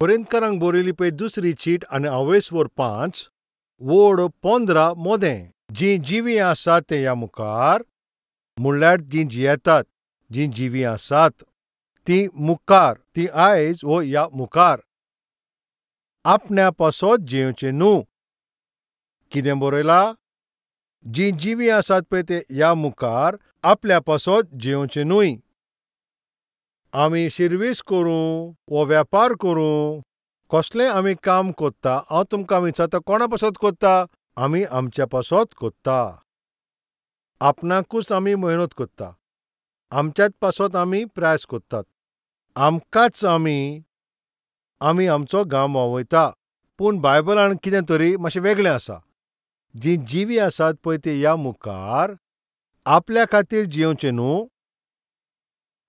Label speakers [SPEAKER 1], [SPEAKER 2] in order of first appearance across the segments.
[SPEAKER 1] कोरिंथकारांक बरयली पळय दुसरी चीट आनी आवयसवर 5 वोड 15 मोदें जीं जिवीं आसात ते ह्या मुखार, म्हणल्यार जीं जियेतात, जीं जिवीं आसात तीं मुखार, तीं आयज वो ह्या मुखार आपण्या पासत जियेवचें न्हू. कितें बरयलां? जीं जिवीं आसात पळय ते ह्या मुखार आपल्या पासत जियेवचें न्हय. आमी शिर्वीस करूं वो वेपार करूं, कसलें आमी काम कोत्ता, हांव तुमकां विचारता कोणा पासत कोत्ता? आमी आमच्या पासत कोत्ता. आपणाकूच आमी मेहनत कोत्ता, आमच्याच पासत आमी प्रयास कोत्तात, आमकांच आमी आमी आमचो घाम व्हांवयता. पूण बायबलान कितें तरी मातशें वेगळें आसा. जीं जिवीं आसात पळय ती ह्या मुखार आपल्या खातीर जियेवचें न्हू,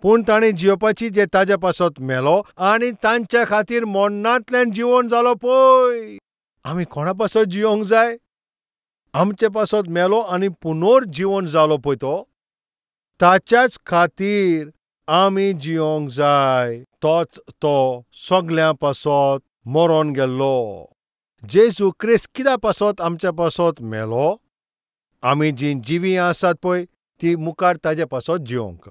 [SPEAKER 1] पूण ताणें जियोवपाची जे ताज्या पासत मेलो आनी तांच्या खातीर मरणांतल्यान जिवोन जालो पळय. आमी कोणा पासत जियोंक जाय? आमचे पासत मेलो आनी पुनर्जिवन जालो पळय तो, ताच्याच खातीर आमी जियोंक जाय. तोच तो सगल्यां पासत मरोन गेल्लो. जेजू क्रिस्त कित्या पासत आमच्या पासत मेलो? आमी जीं जिवीं आसात पळय ती मुखार ताज्या पासत जियोंक.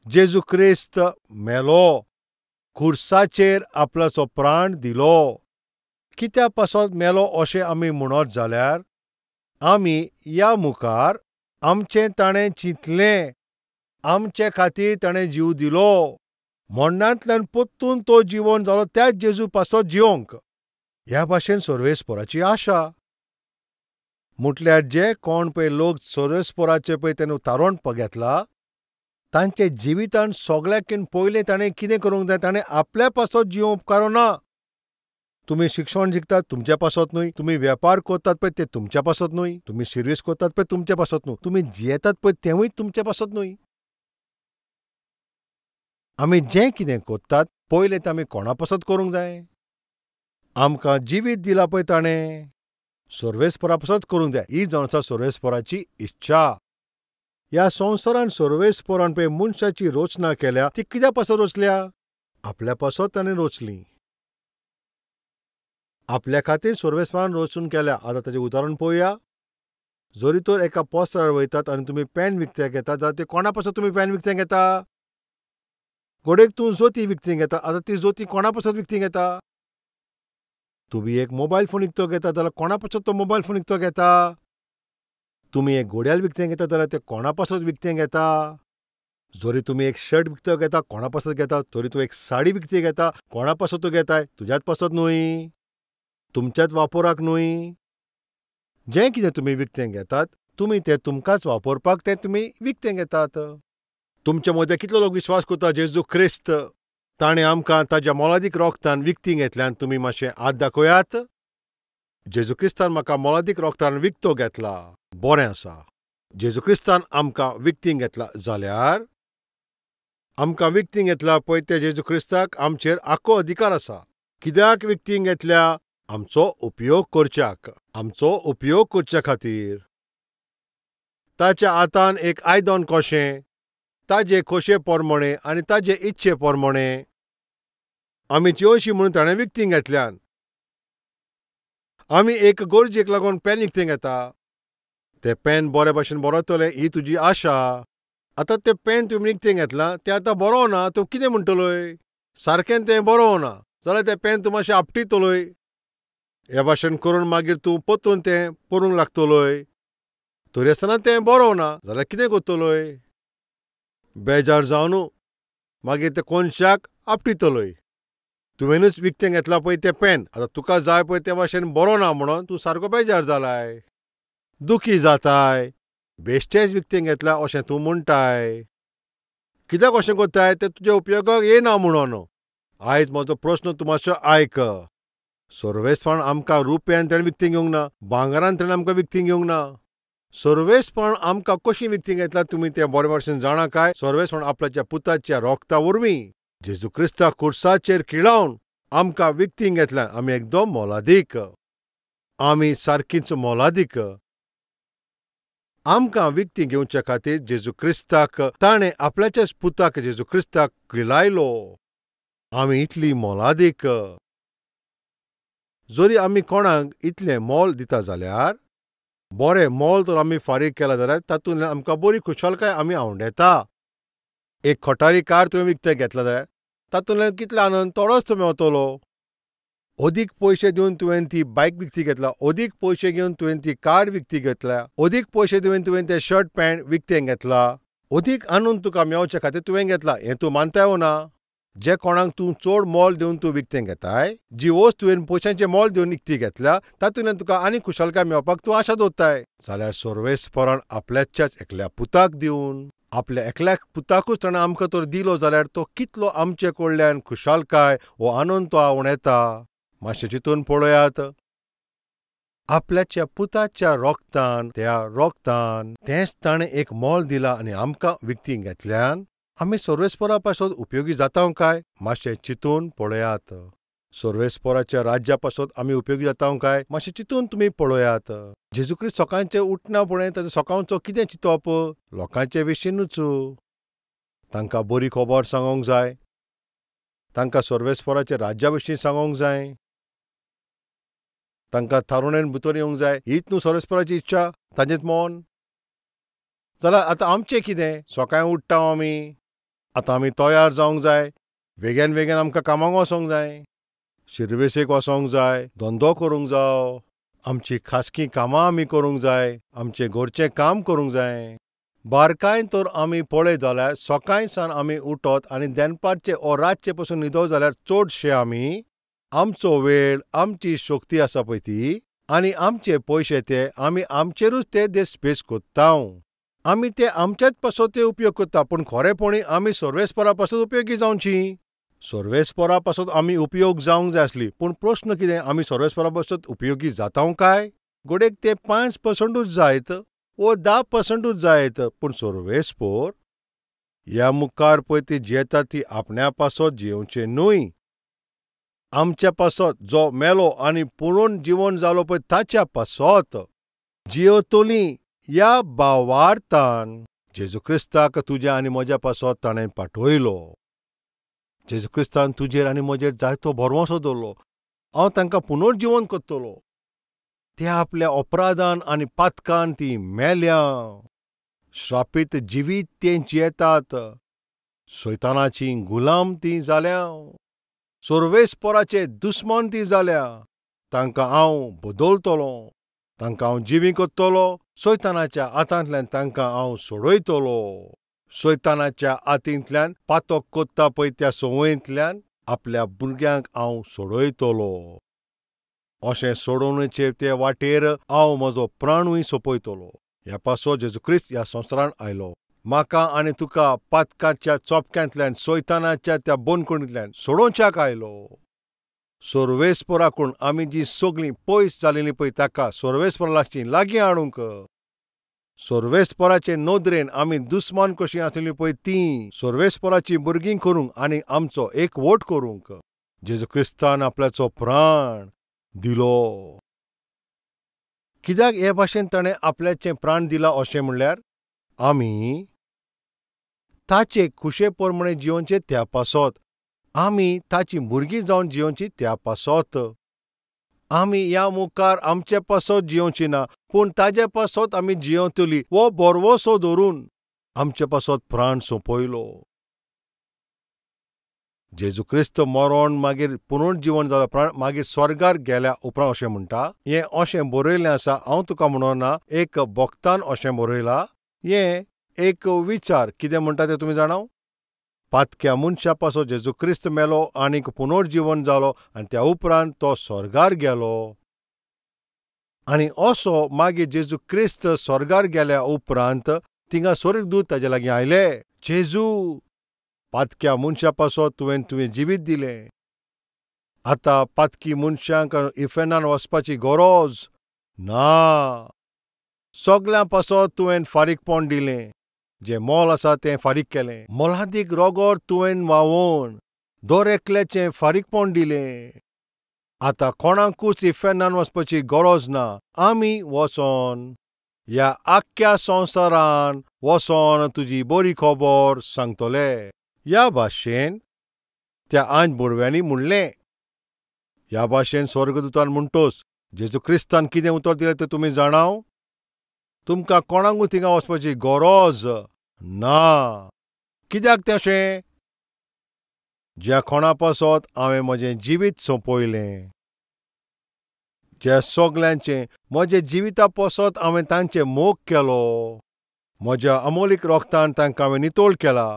[SPEAKER 1] जेजू क्रिस्त मेलो, खुर्साचेर आपल्याचो प्राण दिलो. कित्या पासत मेलो अशें आमी म्हणत जाल्यार आमी ह्या मुखार आमचें ताणें चिंतलें, आमचे खातीर ताणें जीव दिलो, मरणांतल्यान परतून तो जिवन जालो त्याच जेजू पासत जियोंक. ह्या भाशेन सर्वेस्पराची आशा. म्हटल्यार जे कोण पळय लोक सर्वेस्पराचे पळय तेणें तारण घेतला, तांच्या जिवितान सगळ्याकीन पयलें ताणें कितें करूंक जाय? ताणें आपल्या पासत जियोवंक उपकारना. तुमी शिक्षण जिखतात तुमच्या पासत न्हय, तुमी वेपार करतात पळय ते तुमच्या पासत न्हय, तुमी शिर्वीस करतात पळय तुमच्या पासत न्हय, तुमी जियेतात पळय तेंवूय तुमच्या पासत न्हय. आमी जें कितें करतात पयलें तें आमी कोणा पासत करूंक जाय? आमकां जिवीत दिलां पळय ताणें, सर्वेस्परा पासत करूंक जाय. ही जावन आसा सर्वेस्पराची इच्छा. ह्या संवसारान सर्वेस्परान पळय मनशाची रचना केल्या, ती कित्या पासत रचल्या? आपल्या पासत ताणें रचली, आपल्या खातीर सर्वेस्परान रचून केल्या. आतां ताचें उदाहरण पळोवया. जरी तर एका पोस्तार वयतात आनी तुमी पेन विकतें घेतात जाल्यार ते कोणा पासत तुमी पेन विकतें घेता? घडयेक तूं जोती विकतीं घेता, आतां ती जोती कोणा पासत विकतीं घेता? तुमी एक मोबायल फोन विकतो घेता जाल्यार कोणा पासत तो मोबायल फोन विकतो घेता? तुमी एक घड्याळ विकतें घेता जाल्यार तें कोणा पासत विकतें घेता? जरी तुमी एक शर्ट विकतो घेता कोणा पासत घेता? जरी तूं एक साडी विकती घेता कोणा पासत तूं घेताय? तुज्याच पासत न्हय, तुमच्याच वापराक न्हय. जें कितें तुमी विकतें घेतात तुमी तें तुमकांच वापरपाक तें तुमी विकतें घेतात. तुमच्या मदें कितलो लोक विश्वास करता जेजू क्रिस्त ताणें आमकां ताज्या मोलादीक रोगतान विकतीं घेतल्यान? तुमी मातशें हात दाखयात. जेजू क्रिस्तान म्हाका मोलादीक रोगतान विकतो घेतला, बरें आसा. जेजू क्रिस्तान आमकां विकतीं घेतला जाल्यार आमकां विकतीं घेतला पळय त्या जेजू क्रिस्ताक आमचेर आख्खो अधिकार आसा. कित्याक विकतीं घेतल्या? आमचो उपयोग करच्याक, आमचो उपयोग करच्या खातीर. ताच्या हातान एक आयदन कशें, ताजे खोशे पोरमणे आनी ताजे इच्छे पोरमणे आमी जेवशी म्हणून ताणें विकतीं घेतल्यान. आमी एक गरजेक लागून पेन विकतें घेता, तें पेन बरे भाशेन बरयतलें ही तुजी आशा. आतां तें पेन तुमी विकतें घेतलां तें आतां बरोवना, तूं कितें म्हणटलोय? सारकें तें बरोवना जाल्यार तें पेन तूं मातशें आपटितलोय. ह्या भाशेन करून मागीर तूं परतून तें परूंक लागतलोय. तरी आसतना तें बरोवना जाल्यार कितें करतलोय? बेजार जावन मागीर तें कोनशाक आपटितलोय. तुवेंनूच विकतें घेतलां पळय तें पेन, आतां तुका जाय पळय ते भाशेन बरोवना म्हणून तूं सारको बेजार जालाय, दुखी जाताय. बेश्टेंच विकतें घेतलां अशें तूं म्हणटाय. कित्याक अशें करताय? तें तुज्या उपयोगाक येना म्हणून. आयज म्हजो प्रस्न तूं मातसो आयक. सर्वेस्परान आमकां रुपयान ताणें विकतीं घेवंक ना, भांगरान ताणें आमकां विकतीं घेवंक ना. सर्वेस्परान आमकां कशीं विकतीं घेतलां तुमी तें बरे भाशेन जाणा काय? सर्वेस्परान आपल्याच्या पुताच्या रोगता वरवीं जेजू क्रिस्ताक खुर्साचेर किळावन आमकां विकतीं घेतल्यान. आमी एकदम मोलादीक, आमी सारकींच मोलादीक. आमकां विकतीं घेवच्या खातीर जेजू क्रिस्ताक ताणें आपल्याच्याच पुताक जेजू क्रिस्ताक किळायलो. आमी इतली मोलादीक. जरी आमी कोणाक इतलें मोल दिता जाल्यार, बरें मोल तर आमी फारीक केलां जाल्यार तातूंतल्यान आमकां बरी खुशालकाय आमी आवडेता. एक खटारी कार तुवें विकतें घेतलां जाल्यार तातूंतल्यान कितलो आनंद थोडोच मेवतलो. अदीक पयशे दिवन तुवें ती बायक विकती घेतला, अदीक पयशे घेवन तुवें ती कार विकती घेतल्या, अदीक पयशे दिवन तुवें तें शर्ट पॅन्ट विकतें घेतला, अदीक आनंद तुका मेवचे खातीर तुवें घेतला. हें तूं मानताय वो ना? जे कोणाक तूं चड मोल दिवन तूं विकतें घेताय, जी वस्त तुवें पयशांचें मोल दिवन विकती घेतल्या तातूंतल्यान तुका आनी खुशालकाय मेळपाक तूं आशा दवरताय. जाल्यार सर्वेस्परान आपल्याच्याच एकल्या पुताक दिवन, आपल्या एकल्या पुताकूच ताणें आमकां तर दिलो जाल्यार तो कितलो आमचे कडल्यान खुशालकाय वो आनंद तो आवडटा. मातशें चिंतून पळयात. आपल्याच्या पुताच्या रोगतान, त्या रोगतान तेंच ताणें एक मोल दिलां आनी आमकां विकती घेतल्यान आमी सर्वेस्परा पासत उपयोगी जाता काय? मातशें चिंतून पळयात. सर्वेस्पराच्या राज्या पासत आमी उपयोगी जाता काय? मातशें चिंतून तुमी पळयात. जेजू क्रिस्त सकाळचें उठना फुडें ताचें सकाळचो कितें चिंतप? लोकांचे विशींनूच. तांकां बरी खबर सांगूंक जाय, तांकां सर्वेस्पराच्या राज्या विशीं सांगूंक जाय, तांकां थारोवणेन भितर येवंक जाय. हीच न्हू सर्वेस्पराची इच्छा, ताजेंच मन. जाल्यार आतां आमचें कितें? सकाळीं उठ्ठा आमी, आतां आमी तयार जावंक जाय, वेगेन वेगेन आमकां कामाक वचोंक जाय, शिर्विसेक वचोंक जाय, धंदो करूंक जावो, आमची खासगी कामां आमी करूंक जाय, आमचें घरचें काम करूंक जाय. बारकायन तर आमी पळयत जाल्यार सकाळीं सावन आमी उठत आनी दनपारचे ओ रातचे पसून न्हिदत जाल्यार चडशे आमी आमचो वेळ, आमची शक्ती आसा पळय ती आनी आमचे पयशे ते आमी आमचेरूच ते देसपेस कोत्ता. आमी ते आमच्याच पासत ते उपयोग करता, पूण खरेपणी आमी सर्वेस्परा पासत उपयोगी जावची. सर्वेस्परा पासत आमी उपयोग जावंक जाय आसली, पूण प्रश्न कितें, आमी सर्वेस्परा पासत उपयोगी जाता काय? घडयेक ते 5% जायत वो 10% जायत, पूण सर्वेस्पर ह्या मुखार पळय ती जियेता ती आपण्या पासत जियेवचें न्हय, आमच्या पासत जो मेलो आनी पुरून जिवन जालो पळय ताच्या पासत जियेतली. ह्या भावार्थान जेजू क्रिस्ताक तुज्या आनी म्हज्या पासत ताणें पाठयलो. जेजू क्रिस्तान तुजेर आनी म्हजेर जायतो भरवंसो दवरलो, हांव तांकां पुनर्जिवन करतलो. ते आपल्या अपराधान आनी पातकान ती मेल्या, श्रापीत जिवीत ते जियेतात, सैतानाची गुलाम ती जाल्या, सर्वेस्पराचे दुस्मान ती जाल्या. तांकां हांव बदलतलो, तांकां हांव जिवी करतलो, सैतानाच्या हातांतल्यान तांकां हांव सोडयतलो. सैतानाच्या हातींतल्यान पातक कोत्ता पळय त्या संवयेंतल्यान आपल्या भुरग्यांक हांव सोडयतलो. अशें सोडोवणेचे ते वाटेर हांव म्हजो प्राणूय सोंपयतलो. ह्या पासत जेजू क्रिस्त ह्या संवसारांत आयलो, म्हाका आनी तुका पातकाच्या चोपक्यांतल्यान, सैतानाच्या त्या बंदखणींतल्यान सोडोवच्याक आयलो. सर्वेस्पराकून आमी जी सगळीं पयस जालेलीं पळय ताका सर्वेस्परा लागचीं लागीं हाडूंक, सर्वेस्पराचे नदरेन आमी दुस्मान कशीं आसलीं पळय तीं सर्वेस्पराचीं भुरगीं करूंक आनी आमचो एकवट करूंक जेजू क्रिस्तान आपल्याचो प्राण दिलो. कित्याक हे भाशेन ताणें आपल्याचें प्राण दिला अशें म्हणल्यार आमी ताचे खुशे प्रमाणे जियोवचें त्या पासत, आमी ताची भुरगीं जावन जियोवची त्या पासत. आमी ह्या मुखार आमचे पासत जियोवची ना, पूण ताजे पासत आमी जियेतली वो भरवंसो धरून आमचे पासत प्राण सोंपयलो. जेजू क्रिस्त मरोण मागीर पुनर्जिवन जालो, प्राण मागीर स्वर्गार गेल्या उपरांत अशें म्हणटा. हें अशें बरयल्लें आसा, हांव तुका म्हणना, एक भक्तान अशें बरयलां. हें एक विचार कितें म्हणटा तें तुमी जाणाव? पातक्या मनशा पासत जेजू क्रिस्त मेलो आनीक पुनर्जिवन जालो आनी त्या उपरांत तो स्वर्गार गेलो. आनी असो मागीर जेजू क्रिस्त स्वर्गार गेल्या उपरांत थिंगा स्वर्गदूत ताजे लागीं आयले, जेजू पातक्या मनशा पासत तुवें तुवें जिवीत दिलें, आतां पातकी मनशांक इफेर्नान वचपाची गरज ना, सगल्यां पासत तुवें फारीकपण दिलें, जें मोल आसा तें फारीक केलें, मोलादीक रोगोर तुवें व्हांवोवन दर एकल्याचें फारीकपण दिलें, आतां कोणाकूच इफेर्नान वचपाची गरज ना, आमी वचोन ह्या आख्ख्या संवसारान वचोन तुजी बरी खबर सांगतले. ह्या भाशेन त्या आंज बोडव्यांनी म्हणलें. ह्या भाशेन स्वर्गदूतान म्हणटोच जेजू क्रिस्तान कितें उतर दिलें तें तुमी जाणाव? तुमकां कोणाकूय थिंगा वचपाची गरज ना. कित्याक तें अशें? ज्या कोणा पासत हांवें म्हजें जिवीत सोंपयलें, ज्या सगल्यांचें म्हज्या जिविता पासत हांवें तांचें मोग केलो, म्हज्या अमोलीक रोगतान तांकां हांवें नितळ केला,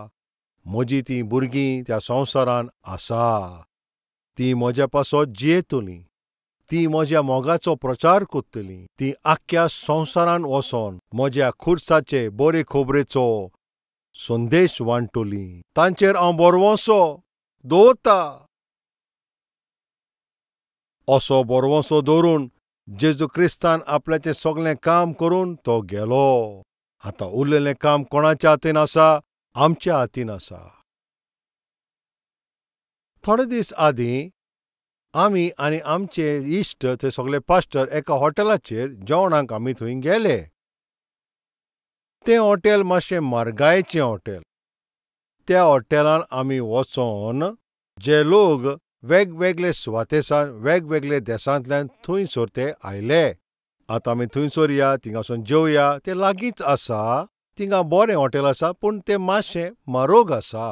[SPEAKER 1] म्हजी तीं भुरगीं त्या संवसारान आसा, तीं म्हज्या पासत जियेतलीं, तीं म्हज्या मोगाचो प्रचार करतलीं, तीं आख्ख्या संवसारान वचोन म्हज्या खुर्साचे बरे खबरेचो संदेश वांटतलीं. तांचेर हांव बरवंसो दवरता. असो बरवंसो दवरून जेजू क्रिस्तान आपल्याचें सगळें काम करून तो गेलो. आतां उरलेलें काम कोणाच्या हातीन आसा? आमच्या हातीन आसा. थोडे दीस आदीं आमी आनी आमचे इश्ट ते सगळे पास्टर एका हॉटेलाचेर जेवणाक आमी थंय गेले. तें हॉटेल मातशें म्हारगायेचें हॉटेल. त्या हॉटेलान आमी वचोन जे लोक वेगवेगळे सुवातेसान वेगवेगळे देशांतल्यान थंयसर ते आयले. आतां आमी थंयसर या, थिंगासून जेवया, तें लागींच आसा, थिंगा बरें हॉटेल आसा, पूण तें मातशें म्हारोग आसा.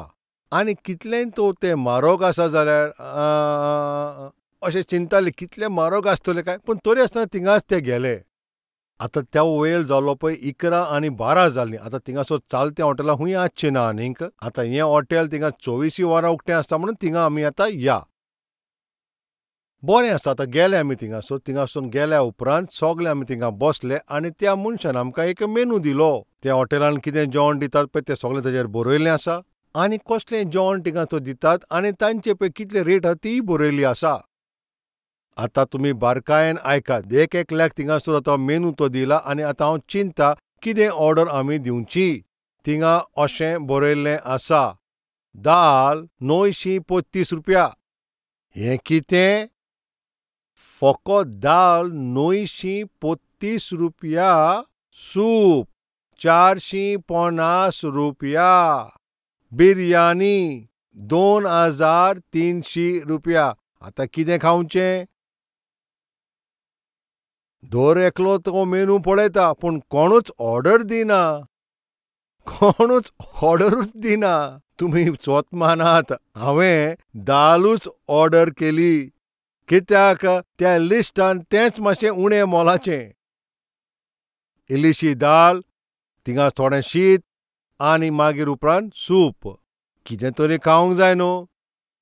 [SPEAKER 1] आनी कितलेंय तर तें म्हारोग आसा जाल्यार अशें चिंताले कितलें म्हारोग आसतलें काय, पूण तरी आसतना थिंगाच ते गेले. आतां त्या वेळ जालो पळय 11 आनी 12 जालीं. आतां थिंगासर चालतें हॉटेलां खूंय आसचें ना आनीक. आतां हें हॉटेल थिंगा 24 वरां उक्तें आसता म्हणून थिंगा आमी आतां या. बरें आसा. आतां गेले आमी थिंगासर. थिंगासून गेल्या उपरांत सगळे आमी थिंगा बसले आनी त्या मनशान आमकां एक मेनू दिलो. त्या हॉटेलान कितें जेवण दितात पळय तें सगळें ताजेर बरयल्लें आसा आनी कसलें जेवण थिंगा तो दितात आनी तांचे पळय कितले रेट आसा तीय बरयल्ली आसा. आतां तुमी बारकायेन आयकात. एक एकल्याक थिंगासर आतां मेनू तो दिला आनी आतां हांव चिंता कितें ऑर्डर आमी दिवची. थिंगा अशें बरयल्लें आसा, दाल 935 रुपया. हें कितें? फकत दाल 935 रुपया, सूप 450 रुपया, बिरयानी 2300 रुपया. आतां कितें खावचें? दर एकलो तो मेनू पळयता पूण कोणूच ऑर्डर दिना, कोणूच ऑर्डरूच दिना. तुमी चोत मानात, हांवें दालूच ऑर्डर केली. कित्याक त्या लिस्टान तेंच मातशें उणें मोलाचें. इल्लीशी दाल, थिंगा थोडें शीत आनी मागीर उपरांत सूप. कितें तरी खावंक जाय न्हू.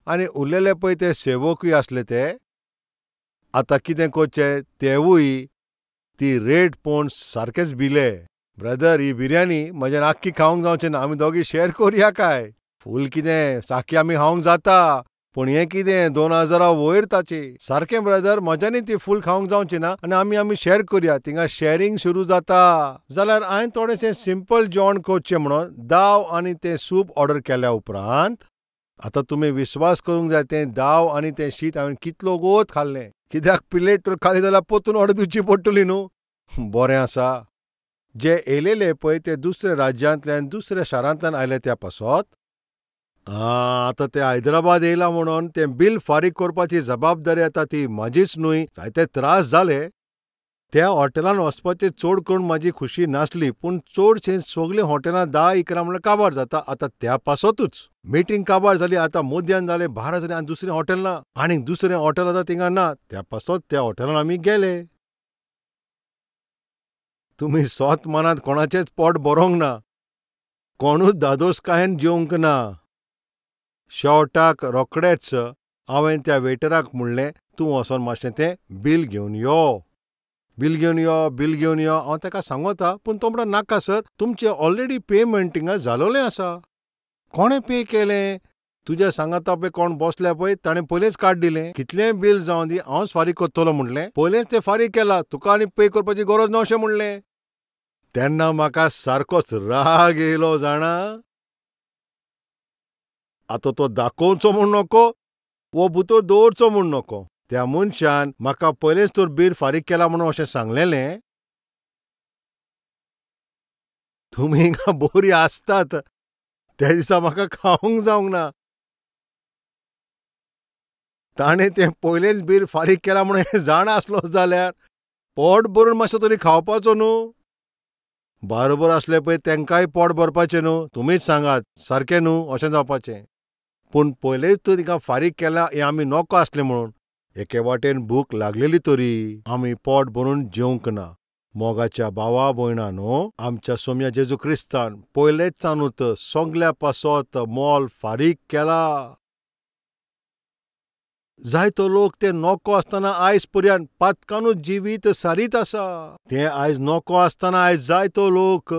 [SPEAKER 1] आनी उरलेले पळय ते सेवकूय आसले ते. आतां कितें करचें तेवूय ती रेट पळोवन सारकेच भिले. ब्रदर, ही बिरयानी म्हज्यान आख्खी खावंक जावचें ना, आमी दोगी शेर करुया काय? फूल कितें सारकी आमी खावंक जाता, पूण हें कितें 2000 वयर ताची. सारकें ब्रदर, म्हज्यानी ती फूल खावंक जावची ना आनी आमी आमी शेर करुया. थिंगा शेरींग सुरू जाता. जाल्यार हांवें थोडेशें सिंपल जेवण करचें म्हणून दाव आनी तें सूप ऑर्डर केल्या उपरांत आतां तुमी विस्वास करूंक जाय, तें दाव आनी तें शीत हांवें कितलो गोत खाल्लें. कित्याक प्लेट खाली जाल्यार परतून ऑर्डर दिवची पडटली न्हू. बरें आसा. जे येयलेले पळय ते दुसऱ्या राज्यांतल्यान दुसऱ्या शारांतल्यान आयले त्या पासत. आतां ते हैदराबाद येयला म्हणून तें बील फारीक करपाची जबाबदारी आतां ती म्हाजीच न्हय. जायते त्रास जाले. त्या हॉटेलान वचपाची चड करून म्हाजी खुशी नासली, पूण चडशें सगळीं हॉटेलां 10-11 म्हणल्यार काबार जाता. आतां त्या पासतूच मिटींग काबार जाली. आतां मध्यान जालें, 12 जालीं आनी दुसरें हॉटेल ना, आनीक दुसरें हॉटेल आतां थिंगा ना. त्या पासत त्या हॉटेलान आमी गेले. तुमी सोत मनांत कोणाचेंच पोट भरोंक ना, कोणूच धादोसकायेन जेवंक ना. शेवटाक रोखडेच हांवें त्या वेटराक म्हणलें, तूं वचोन मातशें तें बील घेवन यो, बील घेवन यो, बील घेवन यो. हांव ताका सांगता, पूण तो म्हणटा नाका सर, तुमचें ऑलरेडी पेमेंट थिंगा जालोलें आसा. कोणें पे केलें? तुज्या सांगाता पळय कोण बसल्या पळय ताणें पयलेंच कार्ड दिलें. कितलेंय बील जावं दी, हांवच फारीक करतलो म्हणलें. पयलेंच तें फारीक केलां, तुका आनी पे करपाची गरज ना अशें म्हणलें. तेन्ना म्हाका सारकोच राग येयलो जाणा. आतां तो दाखोवचो म्हूण नको वो भितर दवरचो म्हूण नको. त्या मनशान म्हाका पयलेंच तर बील फारीक केला म्हणून अशें सांगलेलें. तुमी हिंगा बरी आसतात. त्या दिसा म्हाका खावंक जावंक ना. ताणें तें पयलेंच बील फारीक केलां म्हणून हें जाणा आसलो जाल्यार पोट भरून मातसो तरी खावपाचो न्हू. बारोबर आसले पळय तेंकांय पोट भरपाचें न्हू. तुमीच सांगात, सारकें न्हू? अशें जावपाचें. पूण पयलेंच तूं तिका फारीक केला हें आमी नको आसलें म्हणून. एके वाटेन भूक लागलेली तरी आमी पोट भरून जेवंक ना. मोगाच्या भावा भयणांनो, आमच्या सोम्या जेजू क्रिस्तान पयलेच सानूत सगल्या पासत मोल फारीक केला. जायतो लोक ते नको आसतना आयज पर्यंत पातकानूच जिवीत सारीत आसा. ते आयज नको आसतना आयज जायतो लोक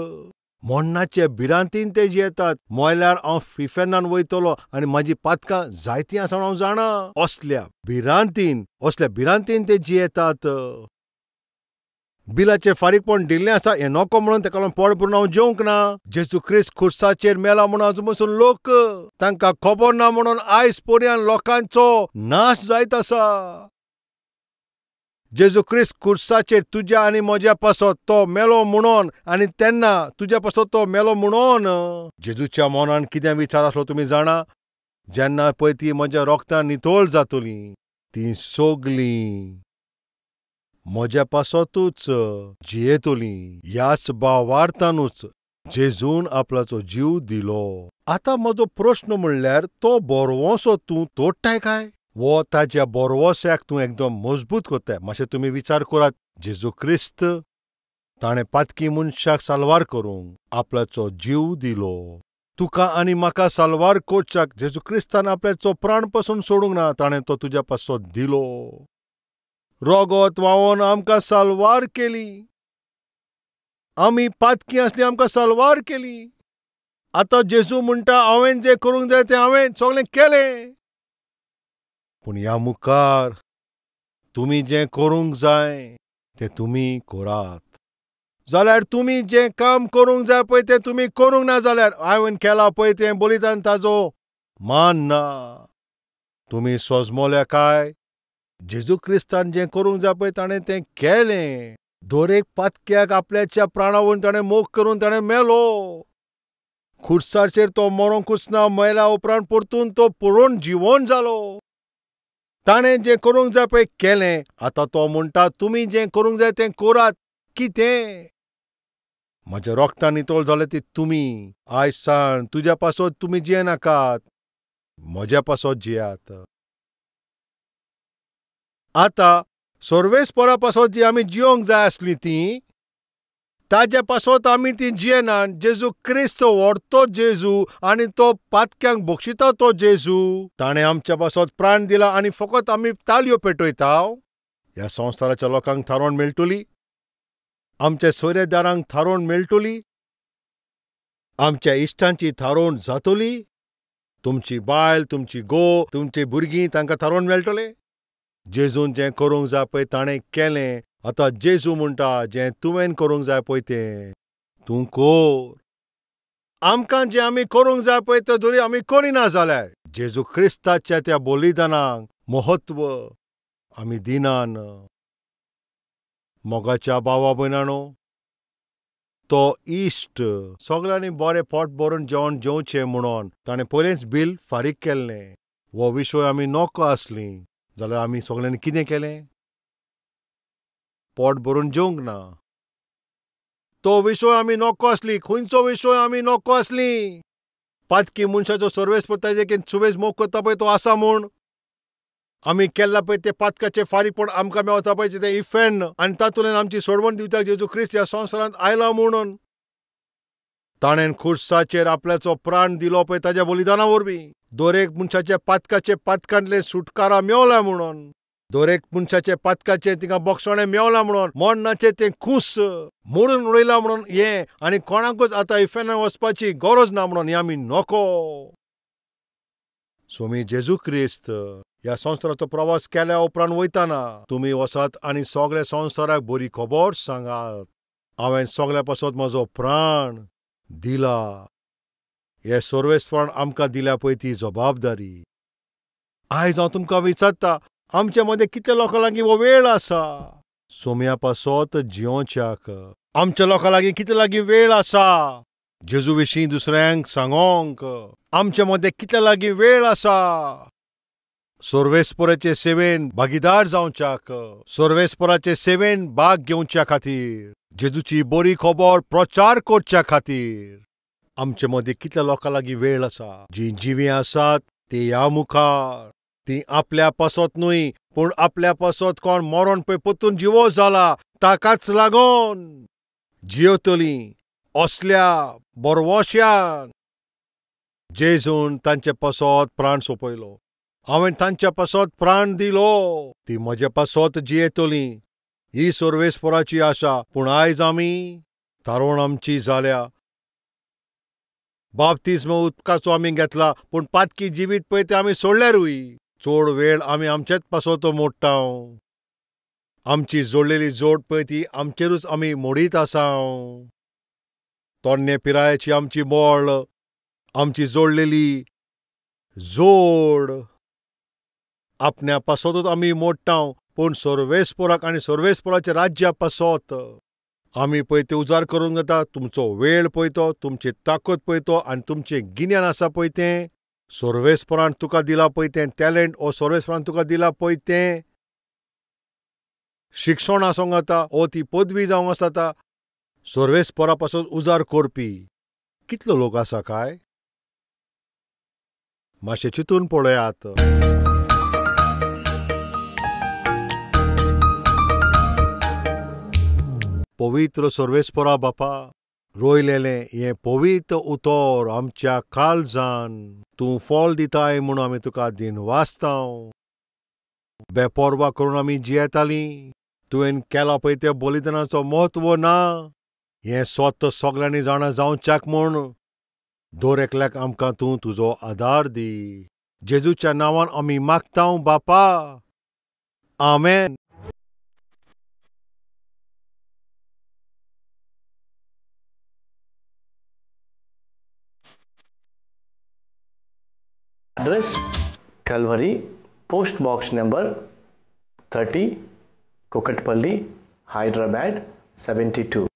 [SPEAKER 1] मरणाचे भिरांतीन ते जियेतात. मोयल्यार हांव फिफेर्नान वयतलो आनी म्हाजी पातकां जायतीं आसा हांव जाणा. असल्या भिरांतीन ते जियेतात. बिलाचें फारीकपण दिल्लें आसा हें नको म्हणून तेका लागून पोट भरून हांव जेवंक ना. जेजू क्रिस्त खुर्साचेर मेला म्हणून आजून पसून लोक तांकां खबर ना म्हणून आयज पर्यंत लोकांचो नाश जायत आसा. जेजू क्रिस्त खुर्साचेर तुज्या आनी म्हज्या पासत तो मेलो म्हणून, आनी तेन्ना तुज्या पासत तो मेलो म्हणून जेजूच्या मनान कितें विचार आसलो तुमी जाणा? जेन्ना पळय ती म्हज्या रोगतान नितळ जातली, ती सगलीं म्हज्या पासतूच जियेतली. ह्याच भावार्थानूच जेजून आपल्याचो जीव दिलो. आतां म्हजो प्रस्न म्हणल्यार तो बरवसो तूं तोडटाय काय वो ताज्या बरवस्याक तूं एकदम मजबूत करताय? मातशें तुमी विचार करात. जेजू क्रिस्त ताणें पातकी मनशाक साल्वार करूंक आपल्याचो जीव दिलो. तुका आनी म्हाका साल्वार करच्याक जेजू क्रिस्तान आपल्याचो प्राण पसून सोडूंक ना, ताणें तो तुज्या पासत दिलो. रोगत व्हांवोन आमकां साल्वार केली. आमी पातकी आसली, आमकां साल्वार केली. आतां जेजू म्हणटा हांवें जें करूंक जाय तें हांवें सगळें केलें, पूण ह्या मुखार तुमी जें करूंक जाय तें तुमी करात. जाल्यार तुमी जें काम करूंक जाय पळय तें तुमी करूंक ना जाल्यार हांवें केलां पळय तें बलिदान ताजो मान ना. तुमी सोजमोल्या काय जेजू क्रिस्तान जें करूंक जाय पळय ताणें तें केलें. दरेक पातक्याक आपल्याच्या प्राणावून ताणें मोग करून ताणें मेलो. खुर्साचेर तो मरोंकूच ना, मेल्या उपरांत परतून तो पुरोवन जिवन जालो. ताणें जें करूंक जाय पळय केलें. आतां तो म्हणटा तुमी जें करूंक जाय तें करात. कितें? म्हज्या रोगतान नितळ जालें ती तुमी. आयज सावन तुज्या पासत तुमी जियेनाकात, म्हज्या पासत जियात. आतां सर्वेस्परा पासत जी आमी जियोंक जाय आसली ती ताज्या पासत आमी ती जियेनात. जेजू क्रिस्त व्हरतो जेजू आनी तो पातक्यांक बक्षिता तो जेजू. ताणें आमच्या पासत प्राण दिला आनी फकत आमी तालयो पेटयता. ह्या संवसाराच्या लोकांक थारोवन मेळटली, आमच्या सोयरेदारांक थारोवन मेळटली, आमच्या इश्टांची थारोवन जातली, तुमची बायल, तुमची घोव, तुमची भुरगीं तांकां थारोवन मेळटले. जेजून जें करूंक जाय पळय ताणें केलें. आतां जेजू म्हणटा जें तुवें करूंक जाय पळय तें तूं कर. आमकां जें आमी करूंक जाय पळय तें जरी आमी करिना जाल्यार जेजू क्रिस्ताच्या त्या बलिदानाक म्हत्व आमी दिनान. मोगाच्या भावा भयणांनो, तो इश्ट सगळ्यांनी बरें पोट भरून जेवण जेवचें म्हणून ताणें पयलेंच बील फारीक केल्लें. हो विशय आमी नको आसली जाल्यार आमी सगळ्यांनी कितें केलें? पोट भरून जेवंक ना. तो विशय आमी नको आसली. खंयचो विशय आमी नको आसली? पातकी मनशाचो सर्वेस पडटा की सुवेज मोग करता पळय तो आसा म्हूण आमी केल्ला पळय तें पातकाचें फारीकपण आमकां मेवता पळय तें इफेन्न, आनी तातूंतल्यान आमची सोडवण दिवपाक जेजू क्रिस्त ह्या संवसारांत आयला म्हणून ताणें खुर्साचेर आपल्याचो प्राण दिलो पळय ताज्या बलिदाना वरवीं दरेक मनशाच्या पातकाचे पातकांतले सुटकारा मेवला म्हणून, दरेक मनशाचे पातकाचे तिका बक्षणें मेवला म्हणून, मरणाचें तें कूस मोडून उडयलां म्हणून हें, आनी कोणाकूच आतां इफेर्नाक वचपाची गरज ना म्हणून हें आमी नको. स्वामी जेजू क्रिस्त ह्या संवसाराचो प्रवास केल्या उपरांत वयताना तुमी वसात आनी सगळ्या संवसाराक बरी खबर सांगात. हांवें सगळ्या पासत म्हजो प्राण दिला. हे सर्वेस्पण आमकां दिल्या पळय ती जबाबदारी. आयज हांव तुमकां विचारता, आमच्या मदें कितल्या लोकां लागीं हो वेळ आसा सोम्या पासत जियोवच्याक? आमच्या लोकां लागीं कितले लागीं वेळ आसा जेजू विशीं दुसऱ्यांक सांगोंक? आमच्या मदें कितले लागीं वेळ आसा सोर्वेस्पोराचे सेवेन भागीदार जावच्याक, सोर्वेस्पोराचे सेवेन भाग घेवच्या खातीर, जेजूची बरी खबर प्रचार करच्या खातीर आमचे मदीं कितल्या लोकां लागीं वेळ आसा? जीं जिवीं आसात ती ह्या मुखार, ती आपल्या पासत न्हय पूण आपल्या पासत कोण मरण पळय परतून जिवो जाला ताकाच लागून जियेतलीं असल्या बरवश्यान. जेजून तांचे पासत प्राण सोंपयलो, हांवें तांच्या पासत प्राण दिलो, ती म्हजे पासत जियेतलीं. ही सोर्वेस्पोराची आशा. पूण आयज आमी तारोण आमची जाल्या. बाप्तिज्म उदकाचो आमी घेतला पूण पातकी जिवीत पळय तें आमी सोडल्यारूय चड वेळ आमी आमचेच पासत मोडटा. आमची जोडलेली जोड पळय ती आमचेरूच आमी मोडीत आसा. तोन्ने पिरायेची आमची बळ, आमची जोडलेली जोड आपण्या पासतूच आमी मोडटा पूण सोर्वेस्पोराक आनी सोर्वेस्पोराच्या राज्या पासत आमी पळय ते उजार करूंक जाता. तुमचो वेळ पळयतो, तुमची ताकद पळयतो आनी तुमचें गिन्यान आसा पळय तें सोर्वेस्पोरान तुका दिला पळय तें टॅलंट ओ सोर्वेस्पोरान तुका दिला पळय तें शिक्षण आसूंक जाता ओ ती पदवी जावंक आसता. सोर्वेस्पोरा पासून उजार करपी कितलो लोक आसा काय? मातशें चिंतून पळयात. पवित्र सोर्वेस्पोरा बापा, रोयलेलें हें पवित्र उतर आमच्या काळजान तूं फळ दिताय म्हूण आमी तुका दिनवासतांव. बेपर्वा करून आमी जियेतालीं, तुवें केला पळय त्या बलिदानाचो म्हत्व ना. हें सत सगल्यांनी जाणा जावच्याक म्हूण दर एकल्याक आमकां तूं तुजो आदार दी. जेजूच्या नांवान आमी मागतांव बापा, आमेन.
[SPEAKER 2] Address: Calvary, Post Box Number 30, Kukatpally, Hyderabad 72.